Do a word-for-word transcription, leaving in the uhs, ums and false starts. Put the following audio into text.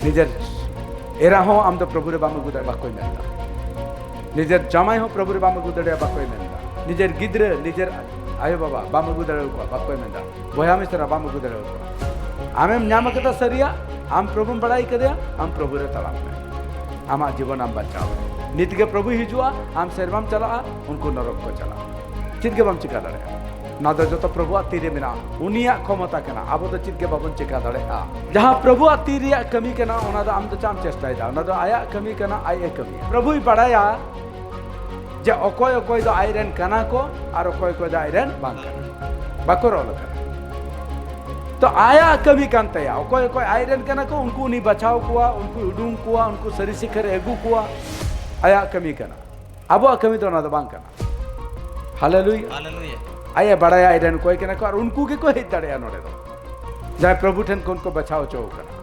ᱱᱤᱡᱮᱨ ᱮᱨᱟ ᱦᱚᱸ ᱟᱢ ᱫᱚ ᱯᱨᱚᱵᱷᱩ ᱨᱮ ᱵᱟᱢ ᱟᱹᱜᱩ ᱫᱟᱲᱮᱭᱟᱜᱼᱟ, ᱵᱟᱠᱚ ᱢᱮᱱᱫᱟ᱾ ᱱᱤᱡᱮᱨ ᱡᱟᱢᱟᱭ ᱦᱚᱸ ᱯᱨᱚᱵᱷᱩ ᱨᱮ ᱵᱟᱢ ᱟᱹᱜᱩ ᱫᱟᱲᱮᱭᱟᱜᱼᱟ, ᱵᱟᱠᱚ ᱢᱮᱱᱫᱟ᱾ ᱱᱤᱡᱮᱨ ᱜᱤᱫᱽᱨᱟᱹ, ᱱᱤᱡᱮᱨ ᱟᱭᱳ ᱵᱟᱵᱟ ᱵᱟᱢ ᱟᱹᱜᱩ ᱫᱟᱲᱮᱭᱟᱠᱚᱣᱟ, ᱵᱟᱠᱚ ᱢᱮᱱᱫᱟ᱾ ᱵᱚᱭᱦᱟ ᱢᱤᱥᱨᱟ ᱵᱟᱢ ᱟᱹᱜᱩ ᱫᱟᱲᱮᱭᱟᱠᱚᱣᱟ᱾ ᱟᱢᱮᱢ ᱧᱟᱢ ᱟᱠᱟᱫᱟ ᱥᱟᱹᱨᱤᱭᱟᱜ, ᱟᱢ ᱯᱨᱚᱵᱷᱩᱢ ᱵᱟᱲᱟᱭ ᱠᱟᱫᱮᱭᱟ, ᱟᱢ ᱯᱨᱚᱵᱷᱩ ᱨᱮ ᱛᱟᱲᱟᱢ ᱢᱮ᱾ ᱟᱢᱟᱜ ᱡᱤᱵᱚᱱ ᱟᱢ ᱵᱟᱧᱪᱟᱣ ᱢᱮ᱾ ᱱᱤᱛ ᱜᱮ ᱯᱨᱚᱵᱷᱩᱭ ᱦᱤᱡᱩᱜᱼᱟ, ᱟᱢ ᱥᱮᱨᱢᱟᱢ ᱪᱟᱞᱟᱜᱼᱟ, ᱩᱱᱠᱩ ᱱᱚᱨᱚᱠ ᱠᱚ ᱪᱟᱞᱟᱜᱼᱟ᱾ ᱪᱮᱫ ᱜᱮ ᱵᱟᱢ ᱪᱤᱠᱟ ᱫᱟᱲᱮᱭᱟᱜᱼᱟ᱾ ᱱᱚᱣᱟ ᱫᱚ ᱡᱚᱛᱚ ᱯᱨᱚᱵᱷᱩᱣᱟᱜ ᱛᱤ ᱨᱮ ᱢᱮᱱᱟᱜᱼᱟ, ᱩᱱᱤᱭᱟᱜ ᱠᱷᱚᱢᱚᱛᱟ ᱠᱟᱱᱟ, ᱟᱵᱚ ᱫᱚ ᱪᱮᱫ ᱜᱮ ᱵᱟᱵᱚᱱ ᱪᱤᱠᱟ ᱫᱟᱲᱮᱭᱟᱜᱼᱟ᱾ ᱡᱟᱦᱟᱸ ᱯᱨᱚᱵᱷᱩᱣᱟᱜ ᱛᱤ ᱨᱮᱭᱟᱜ ᱠᱟᱹᱢᱤ ᱠᱟᱱᱟ, ᱚᱱᱟ ᱫᱚ ᱟᱢ ᱫᱚ ᱪᱟᱢ ᱪᱮᱥᱴᱟᱭᱮᱫᱟ, ᱚᱱᱟ ᱫᱚ ᱟᱭᱟᱜ ᱠᱟᱹᱢᱤ ᱠᱟᱱᱟ, ᱟᱡ ᱮ ᱠᱟᱹᱢᱤᱭᱟ᱾ ᱯᱨᱚᱵᱷᱩᱭ ᱵᱟᱲᱟᱭᱟ ᱡᱮ ᱚᱠᱚᱭ ᱚᱠᱚᱭ ᱫᱚ ᱟᱡ ᱨᱮᱱ ᱠᱟᱱᱟ ᱠᱚ ᱟᱨ ᱚᱠᱚᱭ ᱚᱠᱚᱭ ᱫᱚ ᱟᱡ ᱨᱮᱱ ᱵᱟᱝ ᱠᱟᱱᱟ, ᱵᱟᱠᱚ ᱨᱚᱲ ᱠᱟᱱᱟ᱾ ᱛᱚ ᱟᱭᱟᱜ ᱠᱟᱹᱢᱤ ᱠᱟᱱ ᱛᱟᱭᱟ, ᱚᱠᱚᱭ ᱚᱠᱚᱭ ᱟᱡ ᱨᱮᱱ ᱠᱟᱱᱟ ᱠᱚ, ᱩᱱᱠᱩ ᱩᱱᱤ ᱵᱟᱪᱷᱟᱣ ᱠᱚᱣᱟ, ᱩᱱᱠᱩ ᱩᱰᱩᱝ ᱠᱚᱣᱟ, ᱩᱱᱠᱩ ᱥᱟᱹᱨᱤ ᱥᱤᱠᱷᱟᱹ ᱨᱮ ᱟᱹᱜᱩ ᱠᱚᱣᱟ, ᱟᱭᱟᱜ ᱠᱟᱹᱢᱤ ᱠᱟᱱᱟ᱾ ᱟᱵᱚᱣᱟᱜ ᱠᱟᱹᱢᱤ ᱫᱚ ᱚᱱᱟ ᱫᱚ ᱵᱟᱝ ᱠᱟᱱᱟ᱾ ᱦᱟᱞᱮᱞᱩᱭᱟ᱾ ᱦᱟᱞᱮᱞᱩᱭᱟ᱾ ᱟᱡ ᱮ ᱵᱟᱲᱟᱭᱟ ᱟᱡ ᱨᱮᱱ ᱚᱠᱚᱭ ᱠᱟᱱᱟ ᱠᱚ ᱟᱨ ᱩᱱᱠᱩ ᱜᱮᱠᱚ ᱦᱮᱡ ᱫᱟᱲᱮᱭᱟᱜᱼᱟ ᱱᱚᱰᱮ ᱫᱚ, ᱡᱟᱦᱟᱸᱭ ᱯᱨᱚᱵᱷᱩ ᱴᱷᱮᱱ ᱠᱷᱚᱱ ᱠᱚ ᱵᱟᱪᱷᱟᱣ ᱦᱚᱪᱚ ᱟᱠᱟᱱᱟ᱾